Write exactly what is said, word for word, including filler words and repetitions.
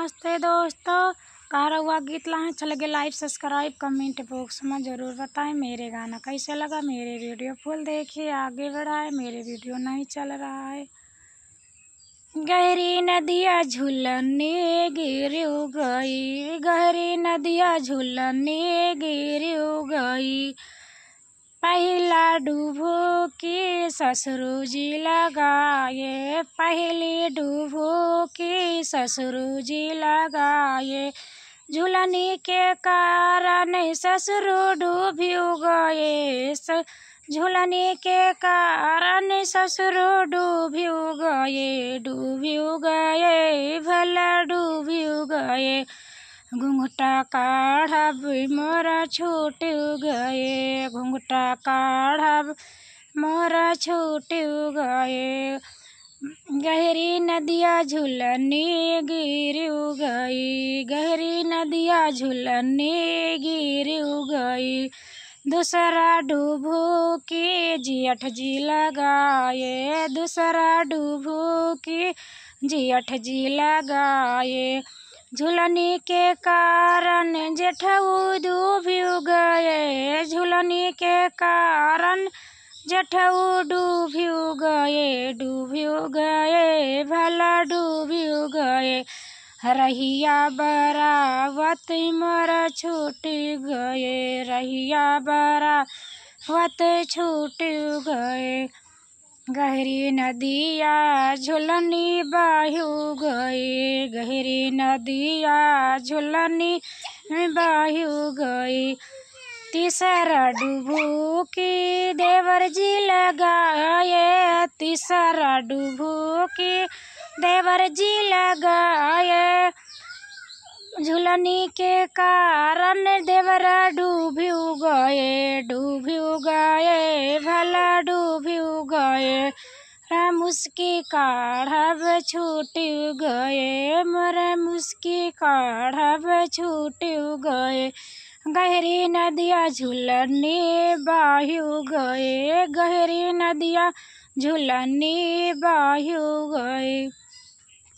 नमस्ते दोस्तों, का रउआ गीत लाए अच्छा लगे, like, subscribe, comment box में जरूर बताएं। मेरे गाना कैसे लगा, मेरे video full देखिए, आगे बढ़ाए, मेरे video नहीं चल रहा है। गहरी नदिया झुलनी गिर गई, गहरी नदिया झुलनी गिर गई। पहला डुबकी ससुरु जी लगाए, पहली डुबकी ससुरु जी लगाए। झुलनी के कारण ससुरु डूबी गए, स-, झुलनी के कारण ससुरु डूबी गए, डूबी गए, भला डूबी गए। घुंघटा काढ़ब मोरा छूट गए, घुंघटा काढ़ब मोरा छूट गए। गहरी नदिया झुलनी गिर गई, गहरी नदिया झुलनी गिर गई। दूसरा डुबकी जेठ जी लगाए, दूसरा डुबकी जेठ जी लगाए। झुलनी के कारण जेठऊ डूबी गए, झुलनी के कारण जेठऊ डूबी गए, डूबी गए, भला डूबी गए। रहिया बरावत मोरा छूट गए, रहिया बरावत छूट गए। गहरी नदिया झुलनी बहू गई, गहरी नदिया झुलनी बहू गई। तीसरा डुबकी देवर जी लगाए, तीसरा डुबकी देवर जी लगाए। झुलनी के कारण देवरा डूबी गए, डूबी गए, भला डूबी गए। मोरा मुस्की काढ़ब छूट गए, मोरा मुस्की काढ़ब छूट गए। गहरी नदिया झुलनी बहू गए, गहरी नदिया झुलनी बहू गए।